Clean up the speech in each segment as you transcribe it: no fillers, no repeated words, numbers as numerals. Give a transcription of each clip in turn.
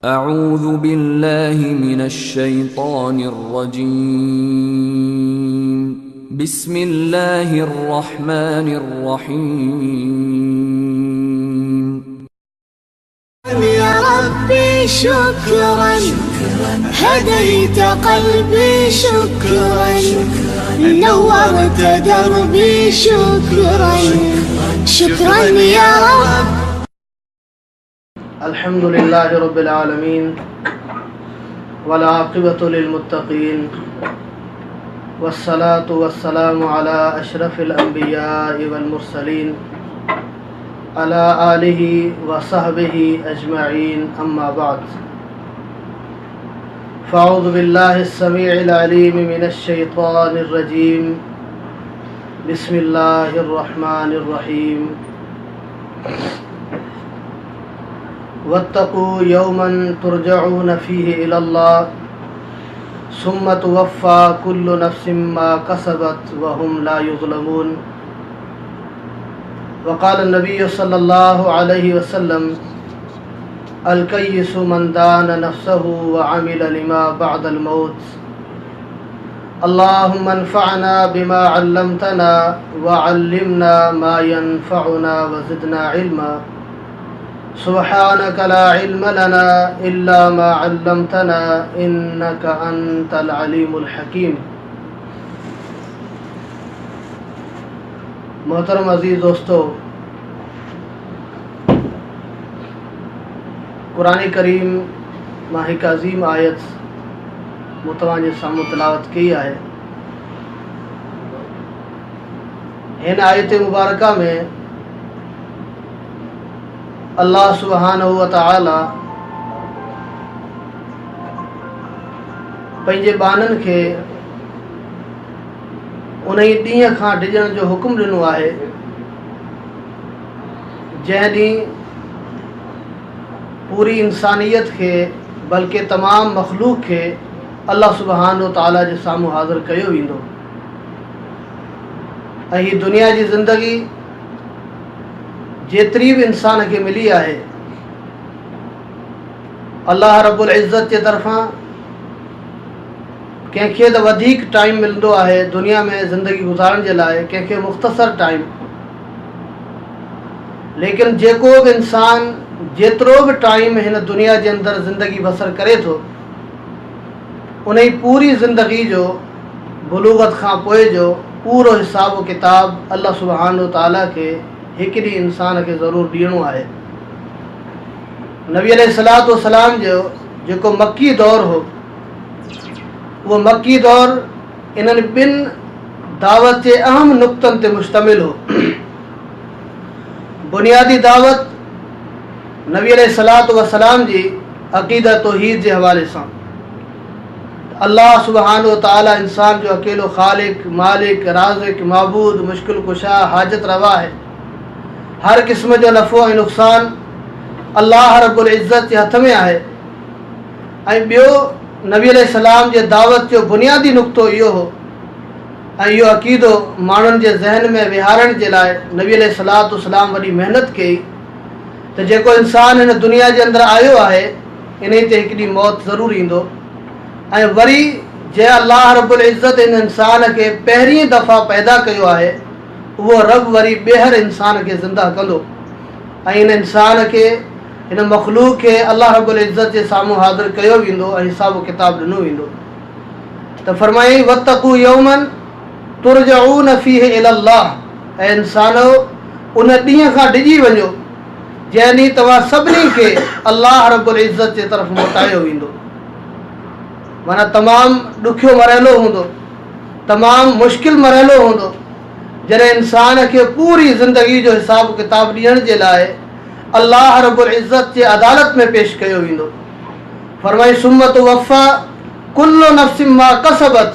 أعوذ بالله من الشيطان الرجيم. بسم الله الرحمن الرحيم. يا ربي شكرا، هديت قلبي شكرا، نورت دربي شكرا، شكرا يا رب. الحمد لله رب العالمين، والعاقبة للمتقين، والصلاة والسلام على أشرف الأنبياء والمرسلين، على آله وصحبه أجمعين، أما بعد، فأعوذ بالله السميع العليم من الشيطان الرجيم. بسم الله الرحمن الرحيم. واتقوا يوما ترجعون فيه إلى الله ثم توفى كل نفس ما كسبت وهم لا يظلمون. وقال النبي صلى الله عليه وسلم: الكيس من دان نفسه وعمل لما بعد الموت. اللهم انفعنا بما علمتنا وعلمنا ما ينفعنا وزدنا علما. سبحانك لا علم لنا إلا ما علمتنا إنك أنت العليم الحكيم. محترم عزيز دوستو، قرآن ڪريم مان هڪ عظيم آيت مون توهان جي سامهون تلاوت ڪئي آهي. هن آيت مبارڪه ۾ الله سبحانه وتعالي پنهنجي ٻانهن کي انهي ڏينهن کان ڊڄڻ جو حڪم ڏنو آهي، جنهن ڏينهن پوري انسانيت کي بلڪه تمام مخلوق کي الله سبحانه وتعالي جي سامهون حاضر ڪيو ويندو، ۽ هي دنيا جي زندگي جيتري به انسان کي ملي آهي، الله رب العزت جي طرفان ڪنهن کي ته وڌيڪ ٽائيم ملندو آهي دنيا ۾ زندگي گذارڻ جي لاء، ڪنهن کي مختصر ٽائيم، ليڪن جيڪو به انسان جيترو به ٽائيم هن دنيا جي اندر زندگي بسر ڪري ٿو، انهي پوري زندگي جو بلوغت کان پوء جو پورو حساب و ڪتاب الله سبحانه وتعاليٰ کي هڪ ڏينهن انسان کي ضرور ڏيڻو آهي. نبي عليه الصلوة والسلام جو جيڪو مڪي دور هو، اهو مڪي دور انهن ٻن دعوت جي اهم نقطن تي مشتمل هو. بنيادي دعوت نبي عليه الصلوة والسلام جي عقيده توحيد جي حوالي سان، الله سبحانه وتعاليٰ انسان جو اڪيلو خالق، مالڪ، رازق، معبود، مشڪل ڪشا، حاجت روا آهي. هر قسم جو نفعو ۽ نقصان الله رب العزت جي هٿ ۾ آهي. ۽ ٻيو نبي عليه السلام جي دعوت جو بنيادي نقطو اهو هو، ۽ اهو عقيدو ماڻهن جي ذهن ۾ ويهارڻ جي لاء نبي عليه الصلوة والسلام وڏي محنت ڪئي ته جيڪو انسان هن دنيا جي اندر آيو آهي، انهي تي هڪ ڏينهن موت ضرور ايندو، ۽ وري جنهن الله رب العزت هن انسان کي پهرين دفعا پيدا ڪيو آهي، اهو رب وري ٻيهر انسان کي زنده ڪندو، ۽ هن انسان کي، هن مخلوق کي الله رب العزت جي سامهون حاضر ڪيو ويندو ۽ حساب و ڪتاب ڏنو ويندو. ته فرمايائين: واتقوا يوما ترجعون فيه الي الله، اي انسانؤ! ان ڏينهن کان ڊڄي وڃو، جنهن ڏينهن توهان سڀني کي الله رب العزت جي طرف موٽايو ويندو. معنيٰ تمام ڏکيو مرحلو هوندو، تمام مشڪل مرحلو هوندو، جڏهن انسان کي پوري زندگي جو حساب ڪتاب ڏيڻ جي لاء الله رب العزت جي عدالت ۾ پيش ڪيو ويندو. فرمائي: ثم توفي ڪل نفس ما ڪسبت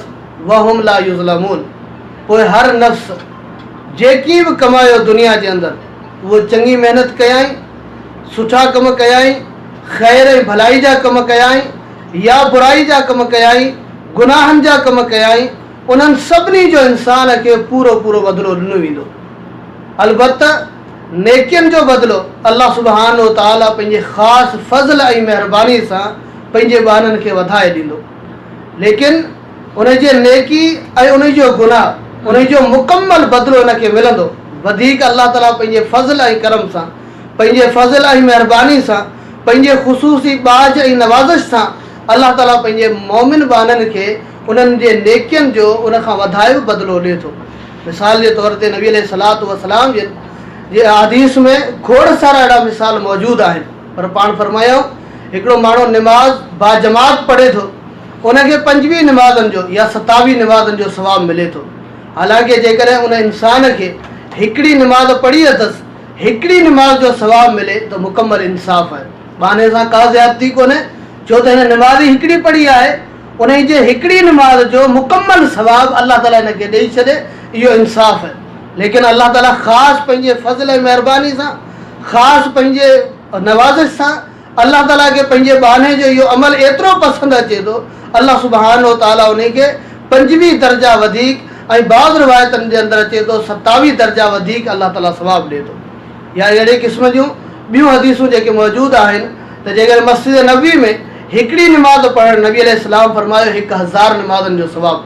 وهم لا يظلمون، پوء هر نفس جيڪي به ڪمايو دنيا جي اندر، اهو چڱي محنت ڪيائين، سٺا ڪم ڪيائين، خير ۽ ڀلائي جا ڪم ڪيائين يا برائي جا ڪم ڪيائين، گناهن جا ڪم ڪيائين، انهن سڀني جو انسان کي پورو پورو بدلو ڏنو ويندو. البته نيڪين جو بدلو الله سبحانه وتعاليٰ پنهنجي خاص فضل ۽ مهرباني سان پنهنجي ٻانهن کي وڌائي ڏيندو. ليڪن ان جي نيڪي ۽ ان جو گناهه، ان جو مڪمل بدلو ان کي ملندو. وڌيڪ الله تعاليٰ پنهنجي فضل ۽ ڪرم سان، پنهنجي فضل ۽ مهرباني سان، پنهنجي خصوصي ٻاجهه ۽ نوازش سان الله تعاليٰ پنهنجي مؤمن ٻانهن کي انهن جي نيڪين جو ان کان وڌائي به بدلو ڏئي ٿو. مثال جي طور تي نبي عليه الصلوة والسلام جن جي احاديث ۾ کوڙ سارا اهڙا مثال موجود آهن، پر پاڻ فرمايائون، هڪڙو ماڻهو نماز باجماعت پڙهي ٿو، ان کي پنجويهه نمازن جو يا ستاويهه نمازن جو ثواب ملي ٿو، حالانڪه جيڪڏهن ان انسان کي هڪڙي نماز پڙهي اٿس، هڪڙي نماز جو ثواب ملي ته مڪمل انصاف آهي، ٻانهي سان ڪا زيادتي ڪونهي، ڇو ته هن نماز ئي هڪڙي پڙهي آهي. انهي جي هڪڙي نماز جو مڪمل ثواب الله تعالي هن کي ڏئي ڇڏي اهو انصاف آهي ليڪن الله تعالي خاص پنهنجي فضل ۽ مهرباني سان خاص پنهنجي نوازش سان الله تعالي کي پنهنجي ٻانهي جو اهو عمل ايترو پسند اچي ٿو الله سبحانه وتعالي انهي کي 25 درجا وڌيڪ ۽ بعض روايتن جي اندر اچي ٿو 27 درجا وڌيڪ الله تعالي ثواب ڏئي ٿو يا اهڙي قسم جون ٻيون حديثون جيڪي موجود آهن ته جيڪڏهن مسجد نبوي ۾ هڪڙي نماز پڙهڻ نبي عليه السلام فرمايو 1000 نمازن جو ثواب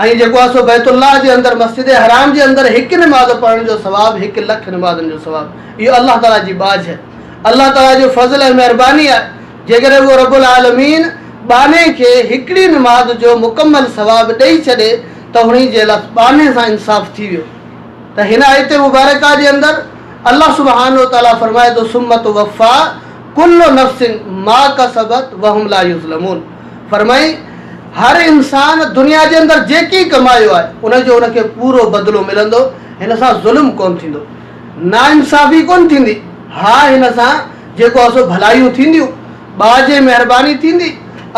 ۽ جيڪو آهي سو بيت الله جي اندر مسجد حرام جي اندر هڪ نماز پڙهڻ جو ثواب 1 لک نمازن جو ثواب. اهو الله تعاليٰ جي ٻاجهه آهي، الله تعاليٰ جو فضل ۽ مهرباني آهي. جيڪڏهن اهو رب العالمين ٻانهي کي هڪڙي نماز جو مڪمل ثواب ڏئي ڇڏي ته هن جي لاء ٻانهي سان انصاف ٿي ويو. ته هن آيت مبارڪه جي اندر الله سبحانه وتعاليٰ فرمائي ٿو ثم توفيٰ ڪل نفس ما ڪسبت وهم لا يظلمون فرمائي هر انسان دنيا جي اندر جيڪي ڪمايو آهي ان جو ان کي پورو بدلو ملندو، هن سان ظلم ڪونه ٿيندو، ناانصافي ڪونه ٿيندي، ها هن سان جيڪو آهي سو ڀلايون ٿينديون، ٻاجهه ۽ مهرباني ٿيندي،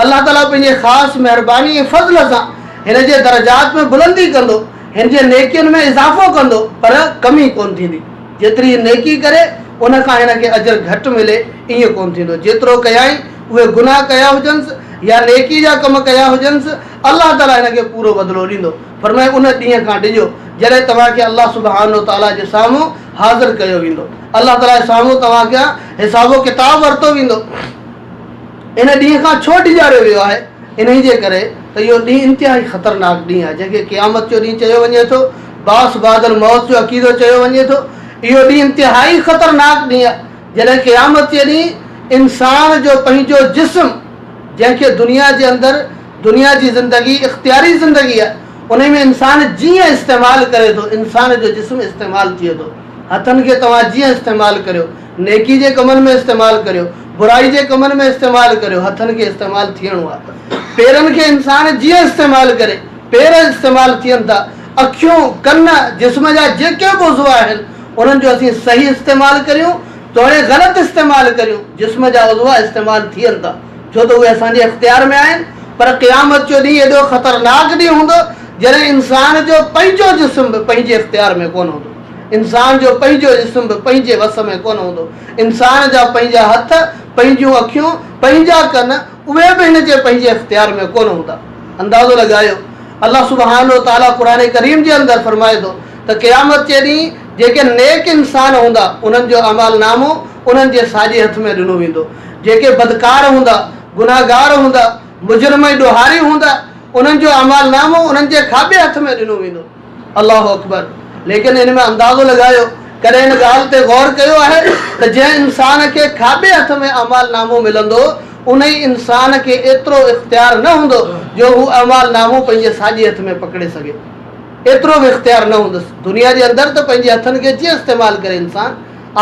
الله تعاليٰ پنهنجي خاص مهرباني ۽ فضل سان هن جي درجات ۾ بلندي ڪندو، هن جي نيڪين ۾ اضافو ڪندو پر ڪمي ڪونه ٿيندي. جيتري هي نيڪي ڪري ان کان هن کي اجر گهٽ ملي ائين ڪونه ٿيندو. جيترو ڪيائين اهي گناهه ڪيا هجنس يا نيڪي جا ڪم ڪيا هجنس الله تعاليٰ هن کي پورو بدلو ڏيندو. فرمايو ان ڏينهن کان ڊڄو جڏهن توهان کي الله سبحانه وتعاليٰ جي سامهون حاضر ڪيو ويندو. الله تعاليٰ جي سامهون توهان کان حساب و ڪتاب ورتو ويندو. ان ڏينهن کان ڇو ڊيڄاريو ويو آهي؟ انهيء جي ڪري ته اهو ڏينهن انتهائي خطرناڪ ڏينهن آهي، جنهن کي قيامت جو ڏينهن چيو وڃي ٿو، بعث بعد الموت جو عقيدو چيو وڃي ٿو. اهو ڏينهن انتهائي خطرناڪ ڏينهن آهي، جڏهن قيامت جي ڏينهن انسان جو پنهنجو جسم، جنهن کي دنيا جي اندر دنيا جي زندگي اختياري زندگي آهي، انهي ۾ انسان جيئن استعمال ڪري ٿو، انسان جو جسم استعمال ٿئي ٿو. هٿن کي توهان جيئن استعمال ڪريو، نيڪي جي ڪمن ۾ استعمال ڪريو، برائي جي ڪمن ۾ استعمال ڪريو، هٿن کي استعمال ٿيڻو آهي. پيرن کي انسان جيئن استعمال ڪري، پير استعمال ٿين ٿا. اکيون، ڪن، جسم جا جيڪي به عضوا آهن، انهن جو اسين صحيح استعمال ڪريون توڙي غلط استعمال ڪريون، جسم جا عضوا استعمال ٿين ٿا، ڇو ته اهي اسان جي اختيار ۾ آهن. پر قيامت جو ڏينهن ايڏو خطرناڪ ڏينهن هوندو، جڏهن انسان جو پنهنجو جسم به پنهنجي اختيار ۾ ڪونه هوندو. انسان جو پنهنجو جسم به پنهنجي وس ۾ ڪونه هوندو. انسان جا پنهنجا هٿ، پنهنجون اکيون، پنهنجا ڪن، اهي به هن جي پنهنجي اختيار ۾ ڪونه هوندا. اندازو لڳايو، الله سبحانه وتعاليٰ قرآن ڪريم جي اندر فرمائي ٿو ته قيامت جي ڏينهن جيڪي نيڪ انسان هوندا، انهن جو اعمال نامو انهن جي ساڄي هٿ ۾ ڏنو ويندو. جيڪي بدڪار هوندا، گنهگار هوندا، مجرم ۽ ڏوهاري هوندا، انهن جو اعمال نامو انهن جي کاٻي هٿ ۾ ڏنو ويندو. الله اڪبر! ليڪن ان ۾ اندازو لڳايو، ڪڏهن ان ڳالهه تي غور ڪيو آهي ته جنهن انسان کي کاٻي هٿ ۾ اعمال نامو ملندو، انهي انسان کي ايترو اختيار نه هوندو جو هو اعمال نامو پنهنجي ساڄي هٿ ۾ پڪڙي سگهي. ايترو به اختيار نه هوندس. دنيا جي اندر ته پنهنجي هٿن کي جيئن استعمال ڪري انسان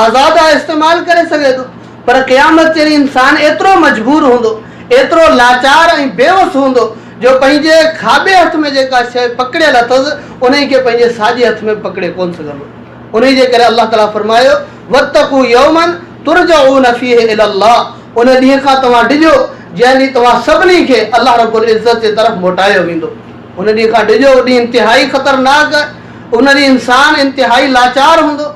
آزاد آهي استعمال ڪري سگهي ٿو. پر قيامت جي ڏينهن انسان ايترو مجبور هوندو، ايترو لاچار ۽ بيوس هوندو جو پنهنجي کاٻي هٿ ۾ جيڪا شيء پڪڙيل اٿس، انهي کي پنهنجي ساڄي هٿ ۾ پڪڙي ڪونه سگهندو. انهي جي ڪري الله تعاليٰ فرمايو، واتقوا يوما ترجعون فيه الي الله، ان ڏينهن کان توهان ڊڄو، جنهن ڏينهن توهان سڀني کي الله رب العزت جي طرف موٽايو ويندو. ان ڏينهن کان ڊڄو، اهو ڏينهن انتهائي خطرناڪ آهي. ان ڏينهن انسان انتهائي لاچار هوندو.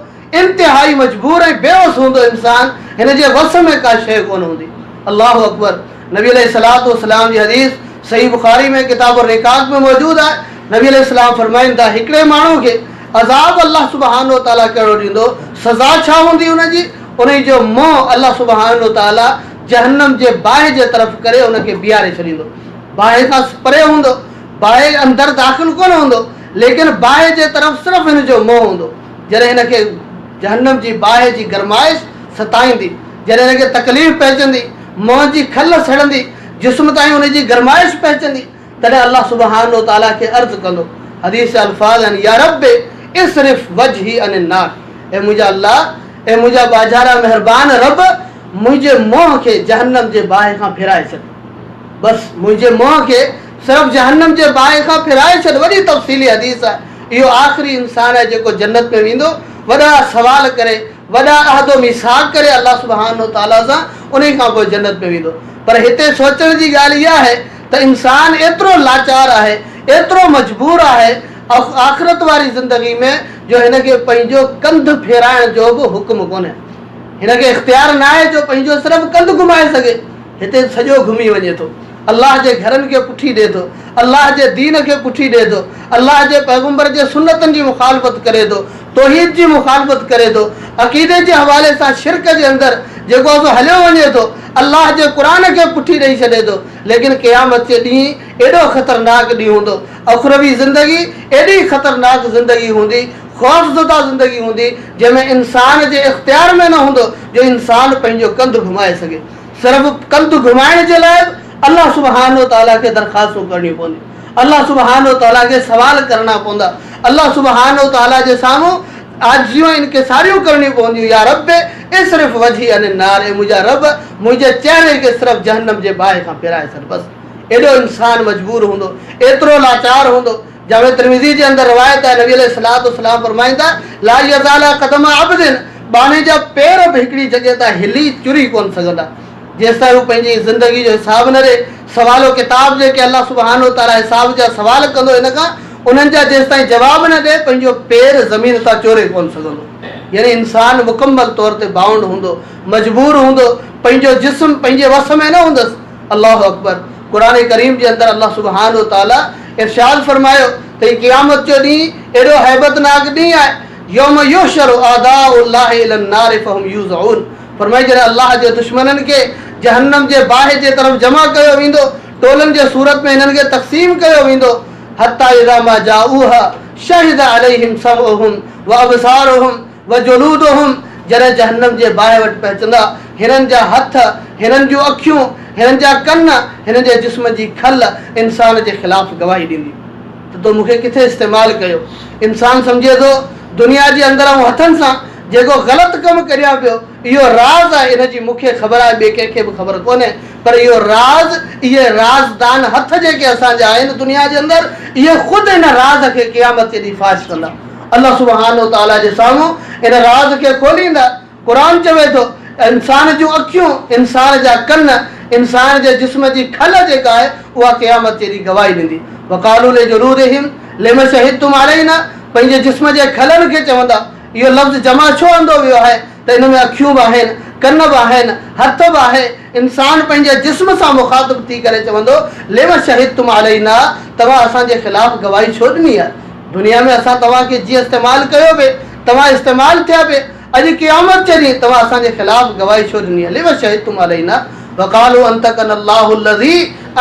انتهائي مجبور ۽ بيوس هوندو انسان هن جي وس ۾ ڪا شيء ڪونه هوندي. الله اڪبر نبي عليه الصلوة والسلام جي حديث صحيح بخاري ۾ ڪتاب الرقاق ۾ موجود آهي نبي عليه السلام فرمائن ٿا هڪڙي ماڻهو کي عذاب الله سبحانه وتعاليٰ ڪهڙو ڏيندو، سزا ڇا هوندي ان جي؟ انهي جو منهن الله سبحانه وتعاليٰ جهنم جي باهه جي طرف ڪري ان کي بيهاري ڇڏيندو. باهه کان پري هوندو، باهه اندر داخل ڪونه هوندو، ليڪن باهه جي طرف صرف هن جو منهن هوندو. جڏهن هن کي جهنم جي باهه جي گرمائش ستائيندي، جڏهن هن کي تڪليف پهچندي، منهن جي کل سڙندي، جسم تائين ان جي گرمائش پهچندي، تڏهن الله سبحانه وتعاليٰ کي عرض ڪندو، حديث جا الفاظ آهن، يا رب اصرف وجهي عن النار، اي منهنجا الله، اي منهنجا ٻاجهارا مهربان رب، منهنجي منهن کي جهنم جي باهه کان ڦيرائي ڇڏ. بس منهنجي منهن کي صرف جهنم جي باهه کان ڦيرائي ڇڏ. وڏي تفصيلي حديث آهي. اهو آخري انسان آهي جيڪو جنت ۾ ويندو، وڏا سوال ڪري، وڏا عهد و ميثاق ڪري الله سبحانه وتعاليٰ سان، انهي کان پوء جنت ۾ ويندو. پر هتي سوچڻ جي ڳالهه اها آهي ته انسان ايترو لاچار آهي، ايترو مجبور آهي آخرت واري زندگي ۾ جو هن کي پنهنجو ڪنڌ ڦيرائڻ جو به حڪم ڪونهي. هن کي اختيار ناهي جو پنهنجو صرف ڪنڌ گهمائي سگهي. هتي سڄو گهمي وڃي ٿو، الله جي گهرن کي پٺي ڏئي ٿو، الله جي دين کي پٺي ڏئي ٿو، الله جي پيغمبر جي سنتن جي مخالفت ڪري ٿو، توحيد جي مخالفت ڪري ٿو، عقيدي جي حوالي سان شرڪ جي اندر جيڪو آهي سو هليو وڃي ٿو، الله جي قرآن کي پٺي ڏئي ڇڏي ٿو، ليڪن قيامت جي ڏينهن ايڏو خطرناڪ ڏينهن هوندو، اخروي زندگي ايڏي خطرناڪ زندگي هوندي، خوفزده زندگي هوندي، جنهن ۾ انسان جي اختيار ۾ نه هوندو جو انسان پنهنجو ڪنڌ گهمائي سگهي. صرف ڪنڌ گهمائڻ جي لاء به الله سبحانه وتعاليٰ کي درخواستون ڪرڻيون پونديون، الله سبحانه وتعاليٰ کي سوال ڪرڻا پوندا، الله سبحانه وتعاليٰ جي سامهون عاجزيون ۽ انڪساريون ڪرڻيون پونديون، يا رب اصرف وجهي عن النار، اي منهنجا رب منهنجي چهري کي صرف جهنم جي باهه کان ڦيرائي ڇڏ. بس ايڏو انسان مجبور هوندو، ايترو لاچار هوندو. جامع ترمذي جي اندر روايت آهي، نبي عليه الصلوة والسلام فرمائن ٿا، لا يزال قدم عبد، ٻانهي جا پير به هڪڙي جڳهه تان هلي چري ڪونه سگهندا، جيستائين هو پنهنجي زندگي جو حساب نه ڏئي، سوال و ڪتاب جيڪي الله سبحانه وتعاليٰ حساب جا سوال ڪندو هن کان، انهن جا جيستائين جواب نه ڏئي، پنهنجو پير زمين تان چوري ڪونه سگهندو. يعني انسان مڪمل طور تي بائونڊ هوندو، مجبور هوندو، پنهنجو جسم پنهنجي وس ۾ نه هوندس. الله اڪبر! قرآن ڪريم جي اندر الله سبحانه وتعاليٰ ارشاد فرمايو ته هي قيامت جو ڏينهن ايڏو هيبتناڪ ڏينهن آهي، يوم يحشر اعداء الله الي النار فهم يوزعون فرمائي جڏهن الله جي دشمنن کي جهنم جي باهه جي طرف جمع ڪيو ويندو، ٽولن جي صورت ۾ هنن کي تقسيم ڪيو ويندو، حتي اذا ما جاءوها شهد عليهم سمعهم وابصارهم وجلودهم جڏهن جهنم جي باهه وٽ پهچندا، هنن جا هٿ، هنن جون اکيون، هنن جا ڪن، هنن جي جسم جي کل انسان جي خلاف گواهي ڏيندي ته تو مون کي ڪٿي استعمال ڪيو. انسان سمجهي ٿو دنيا جي اندر آئون هٿن سان جيڪو غلط ڪم ڪريان پيو اهو راز آهي ان جي مون کي خبر آهي ٻئي ڪنهن کي به خبر ڪونهي پر اهو راز اهي رازدان هٿ جيڪي اسان جا آهن دنيا جي اندر اهي خود ان راز کي قيامت جي ڏينهن فاش ڪندا. الله سبحانه وتعاليٰ جي سامهون ان راز کي کوليندا. قرآن چوي ٿو، انسان جون اکيون، انسان جا ڪن، انسان جي جسم جي کل جيڪا آهي اها قيامت جي ڏينهن گواهي ڏيندي. وقالوا لجلودهم لم شهدتم علينا پنهنجي جسم جي کلن کي چوندا. اهو لفظ جمع ڇو آندو ويو آهي ته ان ۾ اکيون به آهن، ڪن به آهن، هٿ به آهي. انسان پنهنجي جسم سان مخاطب ٿي ڪري چوندو، لم شهدتم علينا توهان اسان جي خلاف گواهي ڇو ڏني آهي؟ دنيا ۾ اسان توهان کي جيئن استعمال ڪيو پئي، توهان استعمال ٿيا پئي، اڄ قيامت جي ڏينهن توهان اسان جي خلاف گواهي ڇو ڏني آهي؟ لم شهدتم علينا وقالوا انطقنا الله الذي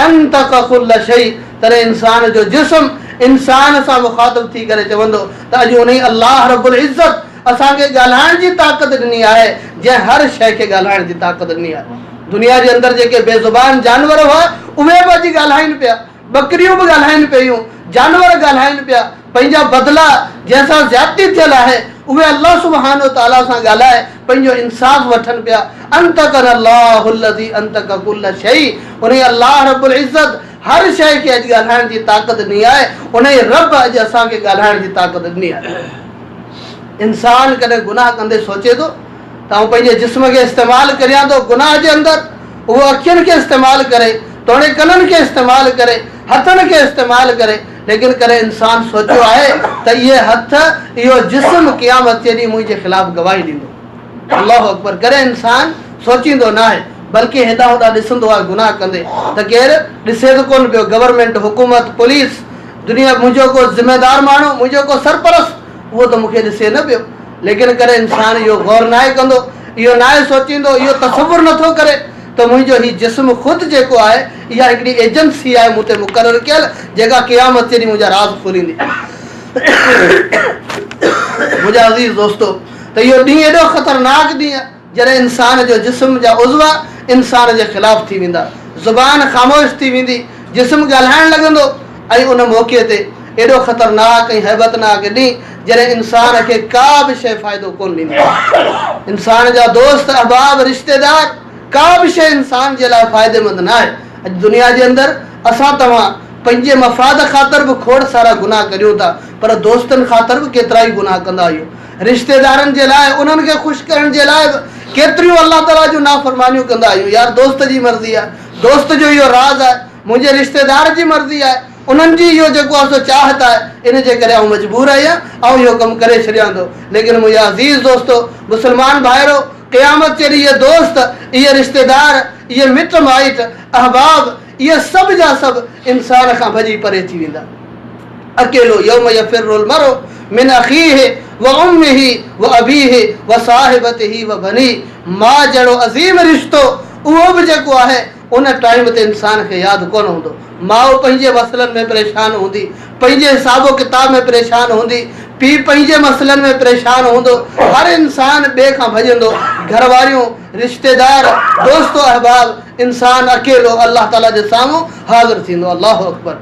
انطق كل شيء تڏهن انسان جو جسم انسان سان مخاطب ٿي ڪري چوندو ته اڄ انهي الله رب العزت اسان کي ڳالهائڻ جي طاقت ڏني آهي جنهن هر شيء کي ڳالهائڻ جي طاقت ڏني آهي. دنيا جي اندر جيڪي بي زبان جانور هئا اهي به اڄ ڳالهائين پيا. ٻڪريون به ڳالهائين پيون، جانور ڳالهائين پيا، پنهنجا بدلا جنهن سان زيادتي ٿيل آهي، اهي الله سبحانه وتعاليٰ سان ڳالهائي پنهنجو انصاف وٺن پيا، انطقنا الله الذي انطق ڪل شيء انهي الله رب العزت هر شيء کي اڄ ڳالهائڻ جي طاقت ڏني آهي، انهي رب اڄ اسان کي ڳالهائڻ جي طاقت ڏني آهي. انسان ڪڏهن گناهه ڪندي سوچي ٿو ته آئون پنهنجي جسم کي استعمال ڪريان ٿو گناهه جي اندر، اهو اکين کي استعمال ڪري، توڻي ڪنن کي استعمال ڪري، هٿن کي استعمال ڪري، ليڪن ڪڏهن انسان سوچيو آهي ته اهي هٿ، اهو جسم قيامت جي ڏينهن منهنجي خلاف گواهي ڏيندو. الله اڪبر! ڪڏهن انسان سوچيندو ناهي، بلڪه هيڏانهن هوڏانهن ڏسندو آهي گناهه ڪندي ته ڪير ڏسي ته ڪونه پيو، گورنمينٽ، حڪومت، پوليس، دنيا، منهنجو ڪو ذميدار ماڻهو، منهنجو ڪو سرپرست، اهو ته مون کي ڏسي نه پيو. ليڪن ڪڏهن انسان اهو غور ناهي ڪندو، اهو ناهي سوچيندو، اهو تصور نٿو ڪري ته منهنجو هي جسم خود جيڪو آهي اها هڪڙي ايجنسي آهي مون تي مقرر ڪيل جيڪا قيامت جي ڏينهن منهنجا راز کوليندي. منهنجا عزيز دوستو! ته اهو ڏينهن ايڏو خطرناڪ ڏينهن آهي جڏهن انسان جو جسم جا عضوا انسان جي خلاف ٿي ويندا، زبان خاموش ٿي ويندي، جسم ڳالهائڻ لڳندو ۽ ان موقعي تي ايڏو خطرناڪ ۽ هيبتناڪ ڏينهن جڏهن انسان کي ڪا به شيء فائدو ڪونه ڏيندي. انسان جا دوست، احباب، رشتيدار ڪا به شيء انسان جي لاء فائديمند ناهي. اڄ دنيا جي اندر اسان توهان پنهنجي مفاد خاطر به کوڙ سارا گناهه ڪريون ٿا پر دوستن خاطر به ڪيترائي گناهه ڪندا آهيون. رشتيدارن جي لاء انهن کي خوش ڪرڻ جي لاء به ڪيتريون الله تعاليٰ جون نافرمانيون ڪندا آهيون. يار دوست جي مرضي آهي، دوست جو اهو راز آهي، منهنجي رشتيدار جي مرضي آهي، انهن جي اهو جيڪو آهي سو چاهت آهي، ان جي ڪري آئون مجبور آهيان، آئون اهو ڪم ڪري ڇڏيان ٿو. ليڪن منهنجا عزيز دوستو، مسلمان ڀائرو! قيامت جي ڏينهن اهي دوست، اهي رشتيدار، اهي مٽ مائٽ، احباب، اهي سڀ جا سڀ انسان کان ڀڄي پري ٿي ويندا. اڪيلو يوم يفر المرء من اخيه وامه وابيه وصاحبته وبنيه ماء جهڙو عظيم رشتو اهو به جيڪو آهي ان ٽائيم تي انسان کي ياد ڪونه هوندو. ماء پنهنجي مسئلن ۾ پريشان هوندي، پنهنجي حساب و ڪتاب ۾ پريشان هوندي، پيء پنهنجي مسئلن ۾ پريشان هوندو، هر انسان ٻئي کان ڀڄندو، گهر واريون، رشتيدار، دوست و احباب، انسان اڪيلو الله تعاليٰ جي سامهون حاضر ٿيندو. الله اڪبر!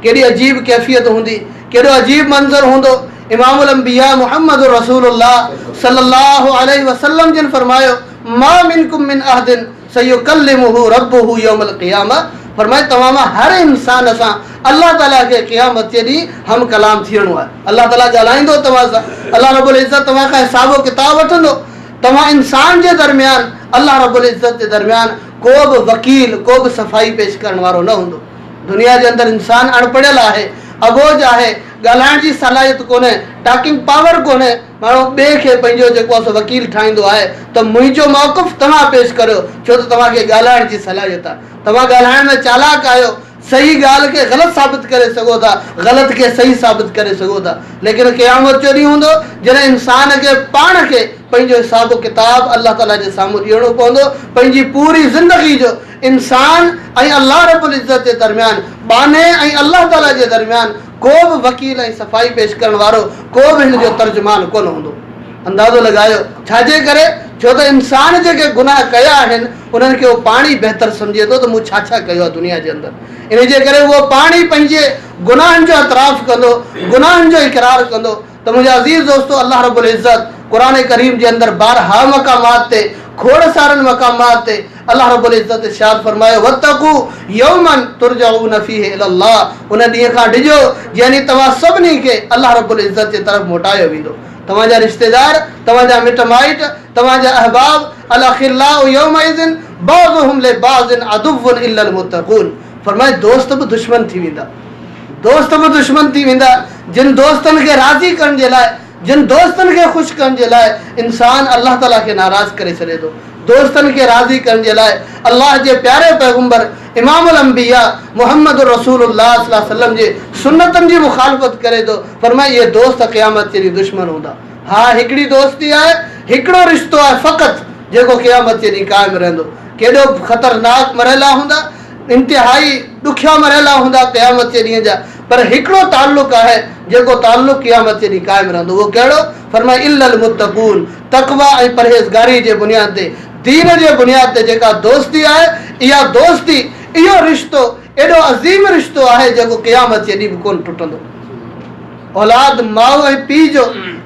ڪيڏي عجيب ڪيفيت هوندي، ڪيڏو عجيب منظر هوندو. امام الانبياء محمد رسول الله صلي الله عليه وسلم جن فرمايو، ما منڪم من احد سيڪلمه ربه يوم القيامة فرمايو توهان مان هر انسان سان الله تعاليٰ کي قيامت جي ڏينهن هم ڪلام ٿيڻو آهي. الله تعاليٰ ڳالهائيندو توهان سان، الله رب العزت توهان کان حساب و ڪتاب وٺندو. توهان انسان جي درميان الله رب العزت جي درميان ڪو به وڪيل، ڪو به صفائي پيش ڪرڻ وارو نه هوندو. دنيا جي اندر انسان اڻپڙهيل آهي، اٻوجهه آهي، ڳالهائڻ جي صلاحيت ڪونهي، ٽاڪنگ پاور ڪونهي، ماڻهو ٻئي کي پنهنجو جيڪو آهي سو وڪيل ٺاهيندو آهي ته منهنجو موقف توهان پيش ڪريو ڇو ته توهان کي ڳالهائڻ جي صلاحيت آهي، توهان ڳالهائڻ ۾ چالاڪ آهيو، صحيح ڳالهه کي غلط ثابت ڪري سگهو ٿا، غلط کي صحيح ثابت ڪري سگهو ٿا، ليڪن قيامت جو ڏينهن هوندو جڏهن انسان کي پاڻ کي پنهنجو حساب و ڪتاب الله تعاليٰ جي سامهون ڏيڻو پوندو، پنهنجي پوري زندگي جو انسان ۽ الله رب العزت جي درميان، ٻانهي ۽ الله تعاليٰ جي درميان ڪو به وڪيل ۽ صفائي پيش ڪرڻ وارو ڪو به هن جو ترجمان ڪونه هوندو. اندازو لڳايو ڇا جي ڪري؟ ڇو ته انسان جيڪي گناهه ڪيا آهن انهن کي هو پاڻ ئي بهتر سمجهي ٿو ته مون ڇا ڇا ڪيو آهي دنيا جي اندر. انهي جي ڪري اهو پاڻ ئي پنهنجي گناهن جو اعتراف ڪندو، گناهن جو اقرار ڪندو ته منهنجا عزيز دوستو الله رب العزت قرآن ڪريم جي اندر بارها مقامات تي کوڙ سارن مقامات تي الله رب العزت ارشاد فرمايو واتقوا يوما ترجعون فيه الي الله ان ڏينهن کان ڊڄو جنهن ڏينهن توهان سڀني کي الله رب العزت جي طرف موٽايو ويندو توهان جا رشتيدار توهان جا مٽ مائٽ توهان جا احباب الاخلاء يومئذ بعضهم لبعض عدو الا المتقون فرمايو دوست به دشمن ٿي ويندا دوست به دشمن ٿي ويندا جن دوستن کي راضي ڪرڻ جي لاء جن دوستن کي خوش ڪرڻ جي لاء انسان الله تعالي کي ناراض ڪري ڇڏي ٿو، دوستن کي راضي ڪرڻ جي لاء الله جي پياري پيغمبر امام الانبياء محمد رسول الله صلي الله عليه وسلم جي سنتن جي مخالفت ڪري ٿو، فرمائي اهي دوست قيامت جي ڏينهن دشمن هوندا. ها هڪڙي دوستي آهي، هڪڙو رشتو آهي فقط جيڪو قيامت جي ڏينهن قائم رهندو. ڪيڏو خطرناڪ مرحلا هوندا، انتهائي ڏکيا مرحلا هوندا قيامت جي ڏينهن جا، پر هڪڙو تعلق آهي جيڪو تعلق قيامت جي ڏينهن قائم رهندو اهو ڪهڙو؟ فرمايو الا المتقون تقويٰ ۽ پرهيزگاري جي بنياد تي دين جي بنياد تي جيڪا دوستي آهي اها دوستي اهو رشتو ايڏو عظيم رشتو آهي جيڪو قيامت جي ڏينهن به ڪونه ٽٽندو. اولاد ماء ۽ پيء جو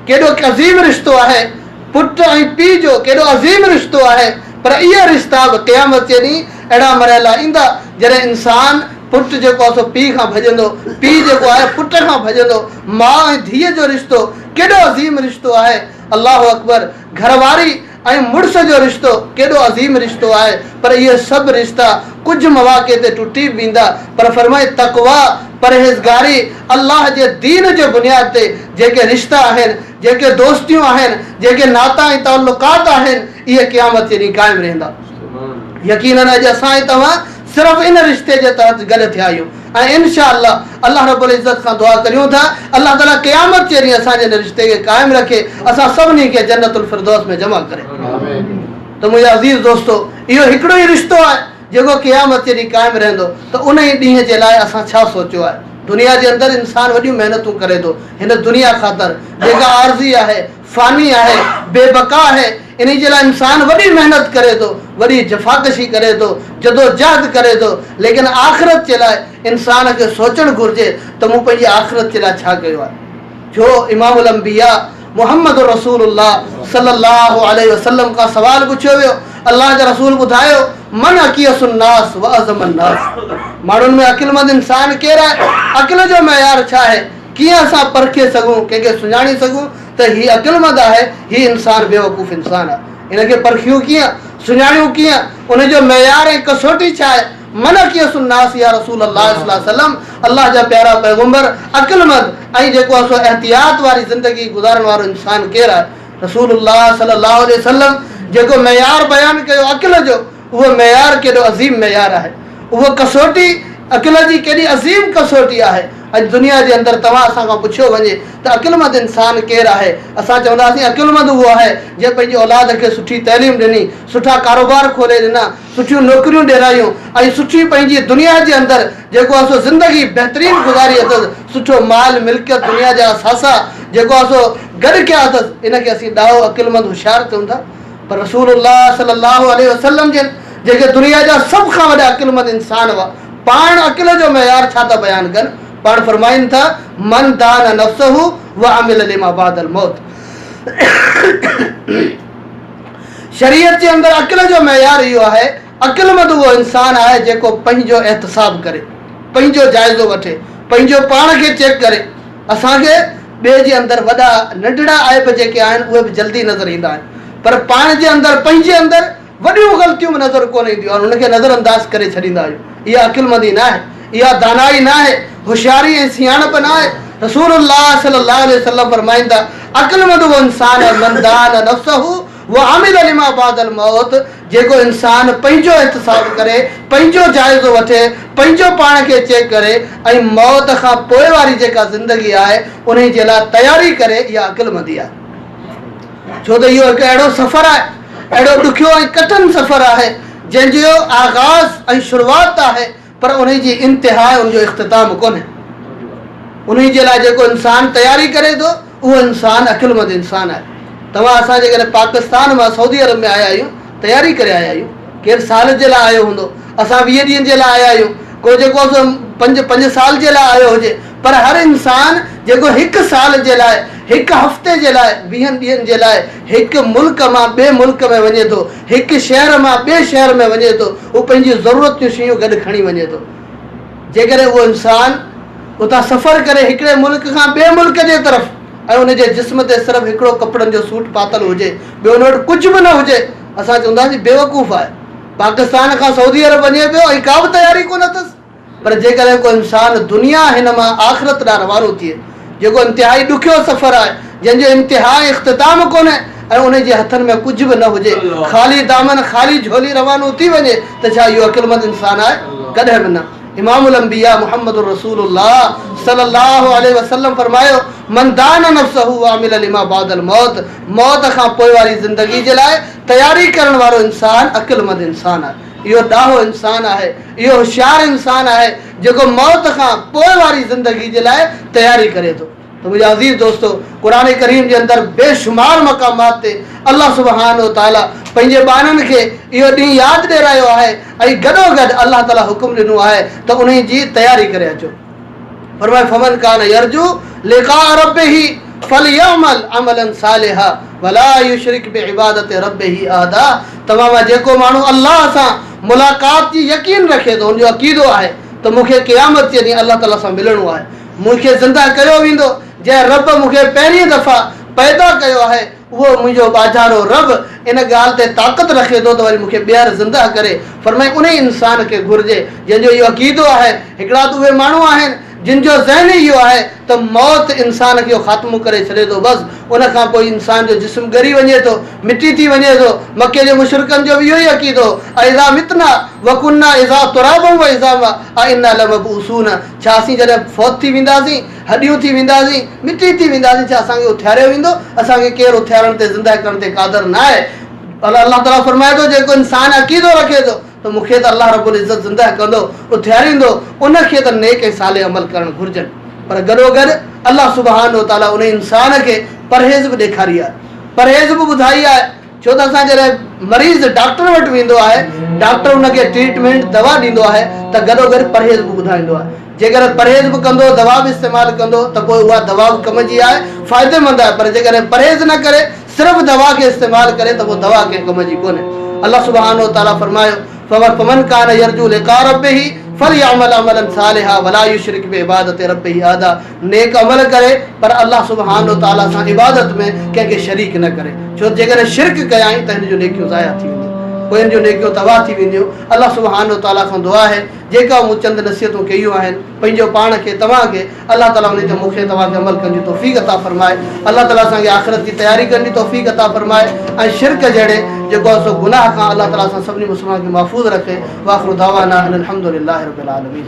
ڪيڏو عظيم رشتو آهي، پٽ ۽ پيء جو ڪيڏو عظيم رشتو آهي، پر اهي رشتا به قيامت جي ڏينهن اهڙا مرحلا ايندا جڏهن انسان پٽ جيڪو آهي سو پيء کان ڀڄندو، پيء جيڪو آهي پٽ کان ڀڄندو، ماء ۽ ڌيء جو رشتو ڪيڏو عظيم رشتو آهي، الله اڪبر، گهر واري ۽ مڙس جو رشتو ڪيڏو عظيم رشتو آهي، پر اهي سڀ رشتا ڪجهه مواقع تي ٽٽي به ويندا، پر فرمائي تقويٰ، پرهيزگاري، الله جي دين جي بنياد تي جيڪي رشتا آهن، جيڪي دوستيون آهن، جيڪي ناتا ۽ تعلقات آهن، اهي قيامت جي ڏينهن قائم رهندا. يقيناً اڄ اسان ۽ توهان صرف ان رشتي جي تحت گڏ ٿيا آهيون ۽ انشاء الله الله رب العزت کان دعا ڪريون ٿا الله تعالي قيامت جي ڏينهن اسان جي ان رشتي کي قائم رکي اسان سڀني کي جنت الفردوس ۾ جمع ڪري. ته منهنجا عزيز دوستو اهو هڪڙو ئي رشتو آهي جيڪو قيامت جي ڏينهن قائم رهندو ته انهي ڏينهن جي لاء اسان ڇا سوچيو آهي؟ دنيا جي اندر انسان وڏيون محنتون ڪري ٿو هن دنيا خاطر جيڪا عارضي آهي، فاني آهي، بي بقا آهي، انهي جي لاء انسان وڏي محنت ڪري ٿو، وڏي جفاڪشي ڪري ٿو، جدوجهد ڪري ٿو، ليڪن آخرت جي لاء انسان کي سوچڻ گهرجي ته مون پنهنجي آخرت جي لاء ڇا ڪيو آهي؟ ڇو امام الانبياء محمد رسول الله صلي الله عليه وسلم کان سوال پڇيو ويو، الله جا رسول ٻڌايو، من اڪيس الناس واعظم الناس، ماڻهن ۾ عقلمند انسان ڪير آهي؟ عقل جو معيار ڇا آهي؟ ڪيئن اسان پرکي سگهون، ڪنهن کي سڃاڻي سگهون ته هي عقلمند آهي، هي انسان بيوقوف انسان آهي؟ ان کي پرکيون ڪيئن؟ سڃاڻيون ڪيئن؟ ان جو معيار ۽ ڪسوٽي ڇا آهي؟ من اڪيس الناس يا رسول الله صلي الله عليه وسلم، الله جا پيارا پيغمبر، عقلمند ۽ جيڪو آهي سو احتياط واري زندگي گذارڻ وارو انسان ڪير آهي؟ رسول الله صلي الله عليه وسلم جيڪو معيار بيان ڪيو عقل جو، اهو معيار ڪيڏو عظيم معيار آهي. اهو ڪسوٽي عقل جي ڪيڏي عظيم ڪسوٽي آهي. اڄ دنيا جي اندر توهان اسان کان پڇيو وڃي ته عقلمند انسان ڪير آهي؟ اسان چونداسين عقلمند اهو آهي جنهن پنهنجي اولاد کي سٺي تعليم ڏني، سٺا ڪاروبار کولي ڏنا، سٺيون نوڪريون ڏيرايون ۽ سٺي پنهنجي دنيا جي اندر جيڪو آهي سو زندگي بهترين گذاري اٿس، سٺو مال ملڪيت دنيا جا اثاثا جيڪو آهي سو گڏ ڪيا اٿس، ان کي اسين ڏاهو، عقلمند، هوشيار چئون ٿا. پر رسول الله صلي الله عليه وسلم جن جيڪي دنيا جا سڀ کان وڏا عقلمند انسان هئا، پاڻ عقل جو معيار ڇا ٿا بيان ڪن؟ پاڻ فرمائن ٿا، من دان نفسه وعمل لما بعد الموت. شريعت جي اندر عقل جو معيار اهو آهي، عقلمند اهو انسان آهي جيڪو پنهنجو احتساب ڪري، پنهنجو جائزو وٺي، پنهنجو پاڻ کي چيڪ ڪري. اسان کي ٻئي جي اندر وڏا ننڍڙا عيب جيڪي آهن اهي به جلدي نظر ايندا آهن پر پاڻ جي اندر پنهنجي اندر وڏيون غلطيون به نظر ڪونه اينديون آهن ان کي نظر انداز ڪري ڇڏيندا آهيون. اها عقلمندي ناهي، اها دانائي ناهي، هوشياري ۽ سياڻپ ناهي. رسول الله صلي الله عليه وسلم فرمائن ٿا، عقلمند اهو انسان آهي من دان نفسه وعمل لما بعد الموت جيڪو انسان پنهنجو احتساب ڪري، پنهنجو جائزو وٺي، پنهنجو پاڻ کي چيڪ ڪري ۽ موت کان پوء واري جيڪا زندگي آهي انهي جي لاء تياري ڪري اها عقلمندي آهي. ڇو ته اهو هڪ اهڙو سفر آهي، اهڙو ڏکيو ۽ ڪٺن سفر آهي جنهن جو آغاز ۽ شروعات ته آهي پر انهي جي انتها ۽ ان جو اختتام ڪونهي. انهي جي لاء جيڪو انسان تياري ڪري ٿو اهو انسان عقلمند انسان آهي. توهان اسان جيڪڏهن پاڪستان مان سعودي عرب ۾ آيا آهيون تياري ڪري آيا آهيون. ڪير سال جي لاء آيو هوندو، اسان 20 ڏينهن جي لاء آيا آهيون، ڪو جيڪو آهي سو پنج سال جي لاء آيو هجي پر هر انسان جيڪو هڪ سال جي لاء، هڪ هفتي جي لاء، ويهن ڏينهن جي لاء هڪ ملڪ مان ٻئي ملڪ ۾ وڃي ٿو، هڪ شهر مان ٻئي شهر ۾ وڃي ٿو، هو پنهنجي ضرورت جون شيون گڏ کڻي وڃي ٿو. جيڪڏهن اهو انسان اتان سفر ڪري هڪڙي ملڪ کان ٻئي ملڪ جي طرف ۽ ان جي جسم تي صرف هڪڙو ڪپڙن جو سوٽ پاتل هجي، ٻيو ان وٽ ڪجهه به نه هجي، اسان چونداسين بيوقوف آهي. پاڪستان کان سعودي عرب وڃي پيو ۽ ڪا به تياري ڪونه اٿس. پر جيڪڏهن ڪو انسان دنيا هن مان آخرت ڏانهن روانو ٿئي، جيڪو انتهائي ڏکيو سفر آهي، جنهن جو انتها ۽ اختتام ڪونهي ۽ ان جي هٿن ۾ ڪجهه به نه هجي، خالي دامن، خالي جهولي روانو ٿي وڃي ته ڇا اهو عقلمند انسان آهي؟ ڪڏهن به نه. امام الانبياء محمد رسول الله صلي الله عليه وسلم فرمايو، من دان نفسه وعمل لما بعد الموت، موت کان پوء واري زندگي جي لاء تياري ڪرڻ وارو انسان عقلمند انسان آهي. اهو ڏاهو انسان آهي، اهو هوشيار انسان آهي جيڪو موت کان پوء واري زندگي جي لاء تياري ڪري ٿو. ته منهنجا عزيز دوستو! قرآن ڪريم جي اندر بي شمار مقامات تي الله سبحانه وتعاليٰ پنهنجي ٻانهن کي اهو ڏينهن ياد ڏيرايو آهي ۽ گڏوگڏ الله تعاليٰ حڪم ڏنو آهي ته انهي جي تياري ڪري اچو. فرمايو فمن ڪان يرجو لقاء ربه فليعمل عملا صالحا ولا يشرڪ بعبادت ربه احدا توهان مان جيڪو ماڻهو الله سان ملاقات جي يقين رکي ٿو ان جو عقيدو آهي ته مون کي قيامت جي ڏينهن الله تعاليٰ سان ملڻو آهي مون کي زنده ڪيو ويندو، جنهن رب مون کي پهرين دفعا پيدا ڪيو آهي، اهو منهنجو ٻاجهارو رب ان ڳالهه تي طاقت رکي ٿو ته وري مون کي ٻيهر زنده ڪري. فرمائي، انهي انسان کي گهرجي، جنهن جو اهو عقيدو آهي. هڪڙا ته اهي ماڻهو آهن، جن جو ذهن ئي اهو آهي ته موت انسان کي خاتمو ڪري ڇڏي ٿو، بس ان کان پوء انسان جو جسم ڳري وڃي ٿو، مٽي ٿي وڃي ٿو. مڪي جي مشرڪن جو به اهو ئي عقيدو هو، اذا متنا وڪنا اذا ترابا وعظاما ائنا لمبعوثون، ڇا اسين جڏهن فوت ٿي وينداسين، هڏيون ٿي وينداسين، مٽي ٿي وينداسين، ڇا اسان کي اٿياريو ويندو؟ اسان کي ڪير اٿيارڻ تي زنده ڪرڻ تي قادر ناهي. الله تعاليٰ فرمائي ٿو، جيڪو انسان عقيدو رکي ٿو ته مون کي ته الله رب العزت زنده ڪندو، اٿياريندو، ان کي ته نيڪ ۽ صالح عمل ڪرڻ گهرجن. پر گڏوگڏ الله سبحانه وتعاليٰ ان انسان کي پرهيز به ڏيکاري آهي، پرهيز به ٻڌائي آهي، ڇو ته اسان جڏهن مريض ڊاڪٽر وٽ ويندو آهي، ڊاڪٽر ان کي ٽريٽمينٽ، دوا ڏيندو آهي ته گڏوگڏ پرهيز به ٻڌائيندو آهي. جيڪڏهن پرهيز به ڪندو، دوا به استعمال ڪندو ته پوء اها دوا به ڪم جي آهي، فائديمند آهي، پر جيڪڏهن پرهيز نه ڪري، صرف دوا کي استعمال ڪري ته پوء دوا ڪنهن ڪم جي ڪونهي. الله سبحانه وتعاليٰ فرمايو، فمن ڪان يرجو لقاء ربه فليعمل عملا صالحا ولا يشرڪ بعبادت ربه احدا، نيڪ عمل ڪري پر الله سبحانه وتعاليٰ سان عبادت ۾ ڪنهن کي شريڪ نه ڪري، ڇو ته جيڪڏهن شرڪ ڪيائين ته هن جون نيڪيون ضايع ٿي وينديون، پوء هن جون نيڪيون تباهه ٿي وينديون. الله سبحانه وتعاليٰ کان دعا آهي جيڪا مون چند نصيحتون ڪيون آهن پنهنجو پاڻ کي توهان کي الله تعالي انهي تي مون کي توهان کي عمل ڪرڻ جي توفيق عطا فرمائي. الله تعالي اسان کي آخرت جي تياري ڪرڻ جي توفيق عطا فرمائي ۽ شرڪ جهڙي جيڪو آهي سو گناهه کان الله تعالي اسان سڀني مسلمانن کي محفوظ رکي. واخر دعوانا ان الحمد لله رب العالمين.